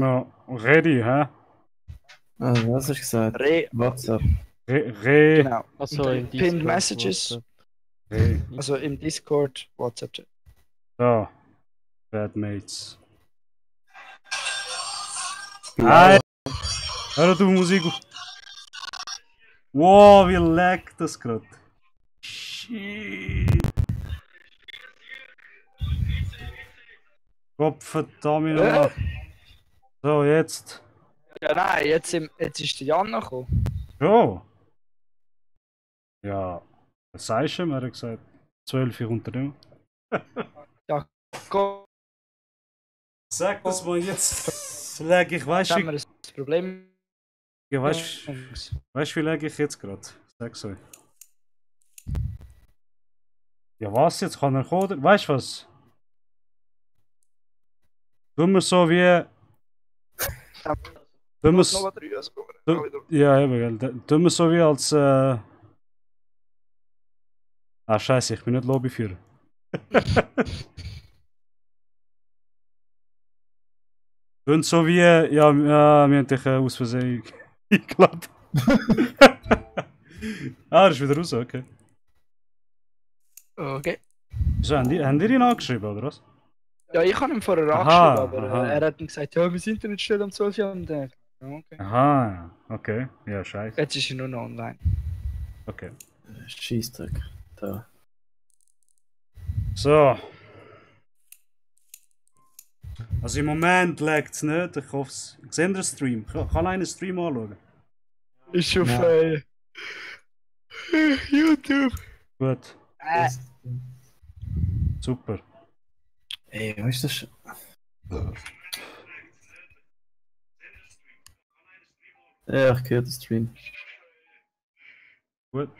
wir ready, hä? Also, was hast du gesagt? WhatsApp. Re. Achso, im Discord. Pinned Messages. Re. Also im Discord, WhatsApp-Chat. So. Badmates. Nein! Hör du Musik auf. Wow, wie laggt das gerade. Shit. Gottverdammt nochmal. So, jetzt. Ja, nein, jetzt ist der Jan noch gekommen. Ja. Ja. Was sagst du? Er hat gesagt, 12 Uhr unternehmen. Ja, komm. Sag das mal jetzt. Lag ich, weißt Haben wir du? das Problem. Ja, weißt du, wie lag ich jetzt gerade? Sag's euch. Ja, was jetzt? Kann er kommen? Weißt du was? Tun wir so wie. Tun wir's, ja, eben, gell. Tun wir so wie als. Ah, scheiße, ich bin nicht Lobbyführer. Tun so wie. Ja, wir haben dich aus Versehen eingeladen. Ah, das ist wieder raus, okay. Okay. Wieso, haben die ihn angeschrieben, oder was? Ja, ich habe ihm vorher Aha, angeschrieben, aber aha. er hat dann gesagt, ja, mein Internet steht um 12 Uhr am Tag. Okay. Aha, okay. Ja, scheiße. Jetzt ist er nur noch online. Okay. Scheissdreck. Da. So. Also im Moment laggt es nicht. Ich hoffe es. Seht ihr den Stream? Kann einen Stream anschauen? Ist auf Ja. YouTube. Gut, super. Ey, was ist das? Ja, ich höre den Stream. Gut.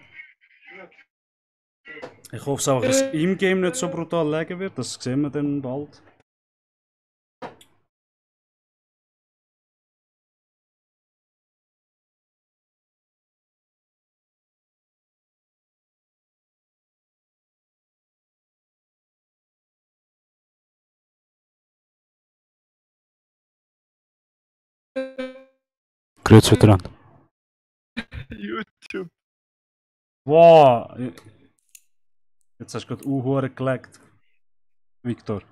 Ich hoffe es auch, dass im Game nicht so brutal laggen wird. Das sehen wir dann bald. Grüezi miteinander. YouTube. Wow! Jetzt hast du gerade Uhr gelaggt. Victor.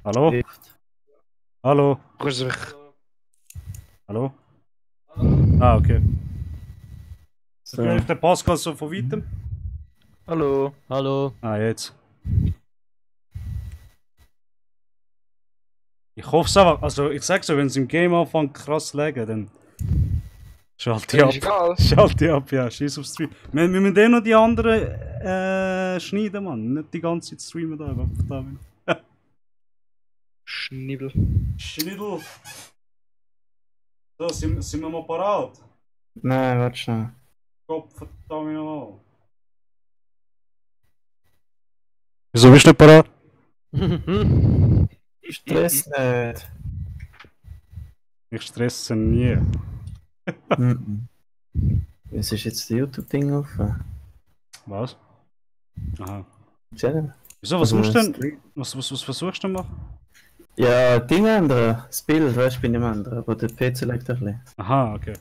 Hallo? Echt? Hallo? Rustig. Hallo? Ah, okay. So. Höre ich den Pascal so von weitem? Hallo. Hallo. Ah, jetzt. Ich hoffe es einfach, also ich sag's so, wenn es im Game anfängt krass laggen, dann schalte ich Ist ab. egal. Schalte ich ab, ja, scheiß auf Stream. Wir müssen eh noch die anderen schneiden, Mann. Nicht die ganze Zeit streamen da, Gottverdammt. Schnibbel. Schniddel. So, sind wir mal parat? Nein, warte schnell. Gottverdammt nochmal. Wieso bist du nicht parat? Stress nicht. Ich stresse nie. Mhm. Was ist jetzt das YouTube-Ding offen? Was? Aha. Channel? Wieso, was Also, musst du denn? Stream. Was versuchst du denn machen? Ja, Ding ändern. Das Bild, weißt du, bin ich am ändern. Aber der PC leckt ein bisschen. Aha, okay.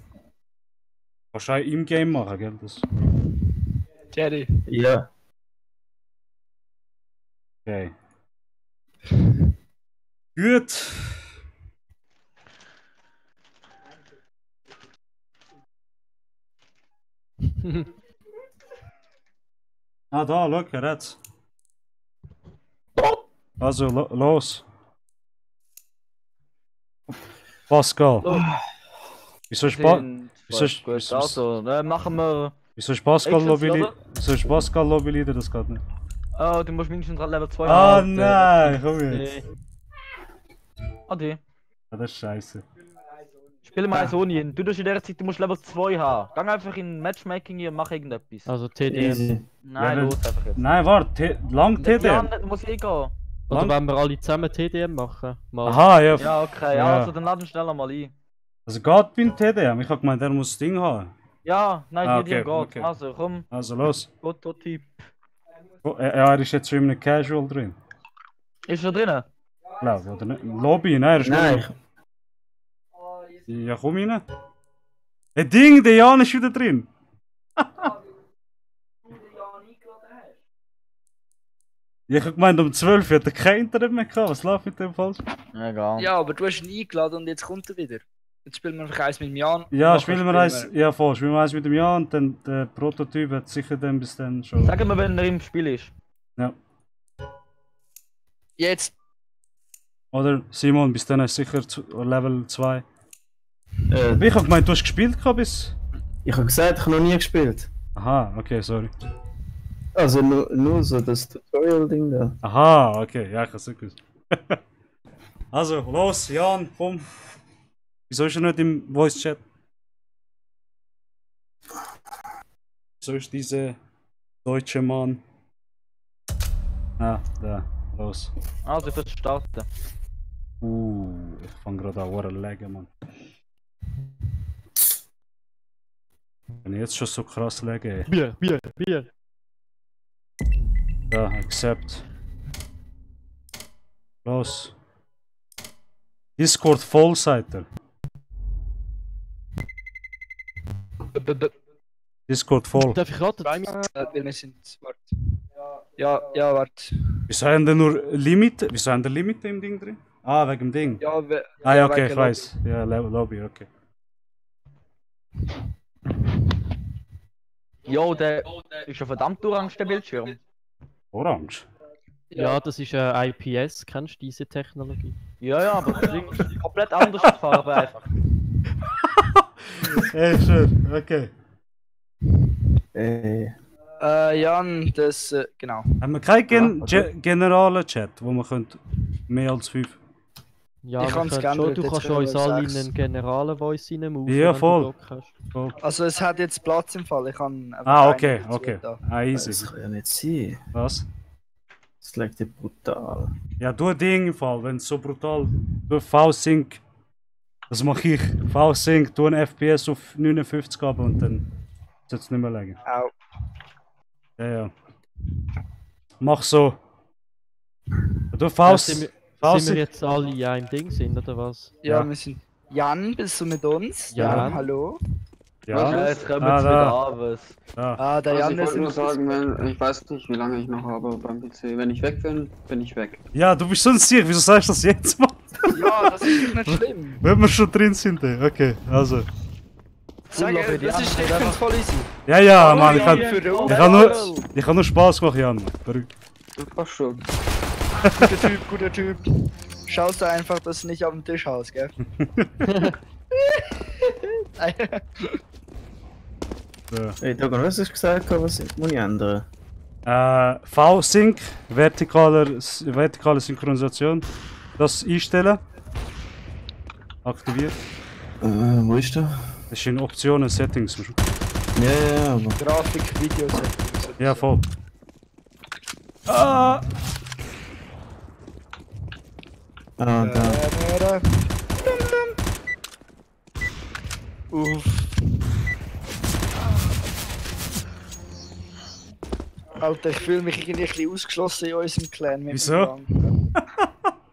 Kannst du auch im Game machen, gell? Das. Jerry. Ja. Okay. Gut. Ah, da, schau, er hat's. Also, los. Pascal. Wieso ist wieso ist, Gut, wieso, also, machen wir. wieso ist Pascal Exit, Lobby oder? Wieso ist Pascal Lobby Leader? Das geht nicht. Oh, du musst mindestens Level 2 Ah, haben. nein, komm jetzt. Adi. Ah, das ist scheiße. Spiel mal so nie. Du in der Zeit, du musst Level 2 haben. Gang einfach in Matchmaking hier und mach irgendetwas. Also TDM. Easy. Nein, Ja, los einfach jetzt. Nein, warte, lang Ja, TDM. du musst eh gehen. Oder Lang- wenn wir alle zusammen TDM machen. Mal. Aha, ja. Ja, okay, Ja. also dann laden schneller mal ein. Also geht beim TDM. Ich hab gemeint, er muss das Ding haben. Ja, nein, Ah, die okay, geht. okay. Also komm, Also los. Prototyp. Oh, ja, er ist jetzt schon in einem Casual drin. Ist er drinnen? Glaub, oder nicht? Lobby, nein, er ist Nein, nur- Ja, komm rein. Ein Ding, der Jan ist wieder drin. Ich hab gemeint, um 12 hat er kein Internet mehr gehabt. Was läuft mit dem falsch? Egal. Ja, aber du hast ihn eingeladen und jetzt kommt er wieder. Jetzt spielen wir einfach eins mit dem Jan. Ja, Nachher spielen wir eins. Ja, voll. Spielen wir eins mit dem Jan und dann der Prototyp hat sicher dann bis dann schon. Sag mir, wenn er im Spiel ist. Ja. Jetzt. Oder Simon, bis dann ist sicher Level 2. Äh, Ich hab gemeint, du hast gespielt gehabt bis. ich habe gesagt, ich habe noch nie gespielt. Aha, okay, sorry. Also nur so das Tutorial-Ding da. Aha, okay, ja, ich hab's nicht gewusst. Also, los, Jan, komm. Wieso ist er nicht im Voice-Chat? Wieso ist dieser deutsche Mann? Ah, da, los. Also, ich will starten. Ich fang gerade an, zu laggen, Mann. Wenn ich jetzt schon so krass lagge, ey. Bier. Da, accept. Los. Discord voll, seid ihr. Discord voll. Darf ich raten? Weil wir sind. Warte. Ja, warte. Wieso haben wir nur Limit? Wieso haben wir Limit im Ding drin? Ah, wegen dem Ding. Ja, Ah ja, okay, wegen ich weiß. Ja, Lobby, okay. Jo, der ist ja verdammt orange, der Bildschirm. Orange. Ja, das ist IPS. Kennst du diese Technologie? Ja, aber das Ding ist komplett anders die Farbe einfach. Ey, schön, okay. Jan, das. Genau. Haben wir keinen generalen Chat, wo man könnte mehr als 5? Ja, Ich kann's wir können gerne, schon, du jetzt kannst können uns wir alle in 6. einen generalen Voice reinmoven, Ja, wenn du voll. Bock hast. Voll. Also, es hat jetzt Platz im Fall. Ich kann. einfach Ah, einen okay, dazu okay. da. Ah, Das easy. kann ja nicht sein. Was? Das legt ja brutal. Ja, du ein Ding im Fall, wenn es so brutal. Du V-Sync. Das mache ich. V-Sync, du ein FPS auf 59 haben und dann sollte es nicht mehr legen. Au. Ja. Mach so. Du Ja, V-Sync. sind wir jetzt alle in einem Ding sind, oder was? Ja, Ja. wir sind. Jan, bist du mit uns? Jan. Hallo? Ja, Jetzt kommen Ah, sie da. wieder an, was. da. Ah, der Also Jan ich ist wollte nur im sagen, wenn, ich weiß nicht, wie lange ich noch habe beim PC. Wenn ich weg bin, bin ich weg. Ja, du bist schon sicher. Wieso sagst du das jetzt mal? Ja, das ist nicht schlimm. Wenn wir schon drin sind, ey. Okay, also. Sag, Urlaub mit das Jan, ist nicht echt voll easy. Ja, ja, Oh, Mann, ich ja, kann, für den ich kann nur Spaß machen, Jan. Verrückt. Das passt schon. Guter Typ. Schaust du einfach, dass du nicht auf dem Tisch haust, gell? So. Hey, Dogan, was hast du gesagt? Was muss ich ändern? V-Sync, vertikale Synchronisation. Das einstellen. Aktiviert. Wo ist der? Das ist in Optionen, Settings. Ja, aber. Grafik, Videos. Ja, voll. Ah! Ah, da. Uff. Alter, ich fühle mich irgendwie ein bisschen ausgeschlossen in unserem Clan. mit Wieso? dem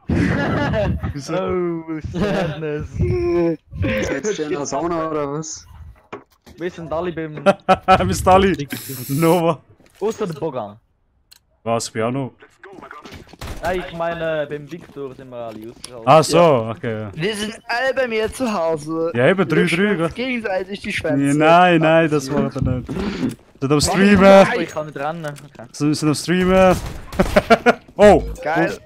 Rang. Wieso? Oh, Sadness. Jetzt in der Sauna oder was? Wir sind alle beim. Bist alle? Nova. Außer der Bogan. Was, Piano? Nein, ich meine, beim Victor sind wir alle außerhalb. Ah, so, okay. Ja, Wir sind alle bei mir zu Hause. ja eben Wir 3-3. schwänzen gell? gegenseitig die Schwänze. Ja, nein, das macht er nicht. Sind am Oh, Streamen. ich kann nicht rennen. Okay. Sind am Streamen. Oh! Geil.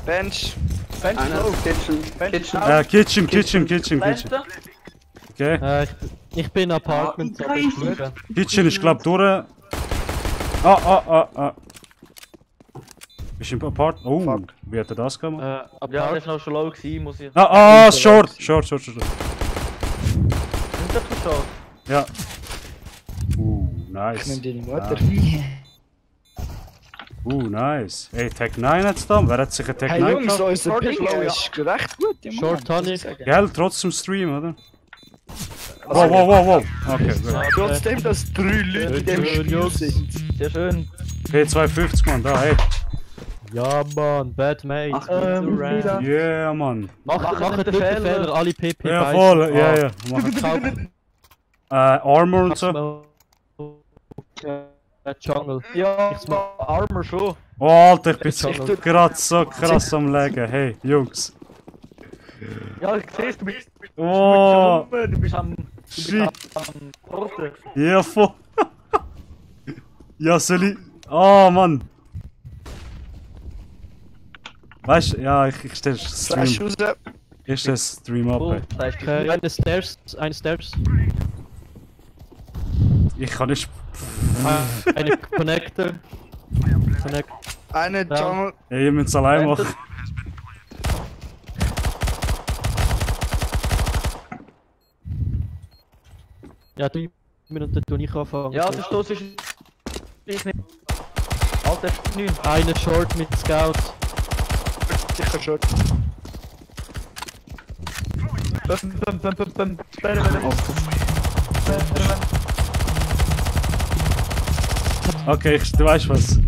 Bench. Einer Kitchen. Kitchen. Letzte? Okay. Ich bin Apartments, aber ich liebe. Kitchen ist glaub durch. Ah. Bist du im Apart? Oh, Fuck. wie hat er das gemacht? Ja, Apart der ist noch schon low gewesen, muss ich. Short. Sind das schon? Ja. Ich nehm Nice. dir die Mutter. Nice. Ey, Tech 9 hat's da. Wer hat sich ein Tech Hey 9 Jungs, gekauft? unser Short Ping ist low, ja. ist recht gut. im Short Moment, habe muss ich. sagen. Gell, trotzdem Stream, oder? Also, Wow. Okay, gut. Trotzdem, dass 3 Leute in dem Schön, Spiel Jungs. sind. Sehr schön. Okay, 250, Mann, da, hey. Ja, Mann, bad mate. Ach, Ram. Yeah, Mann. Macht nicht nicht den den Fehler. Fehler, alle PP Ja, beißen. voll. Ja, Ah, ja. Mach. Armor und so. Jungle. Ja, Ich mach- Armor schon. Oh, Alter, ich bin Jungle. gerade so krass am Legen. Hey, Jungs. Ja, ich sehe du bist Oh, du bist am shit. Porten. Ja, voll. Ja, soll ich... Oh, Mann. Weißt du, ja, ich stell Flash Stream. raus. Ich stell Stream ab. Oh, Ey. das heißt, Okay, eine Stairs. Ich kann nicht. Eine Connector. Connect. Eine Jungle. Ey, ihr müsst es allein machen. Ja, 3 Minuten tue ich anfangen. ja, der Stoß ist ich nicht. Alter, 9. Eine Short mit Scout. Sicher schon. Okay, du weißt was.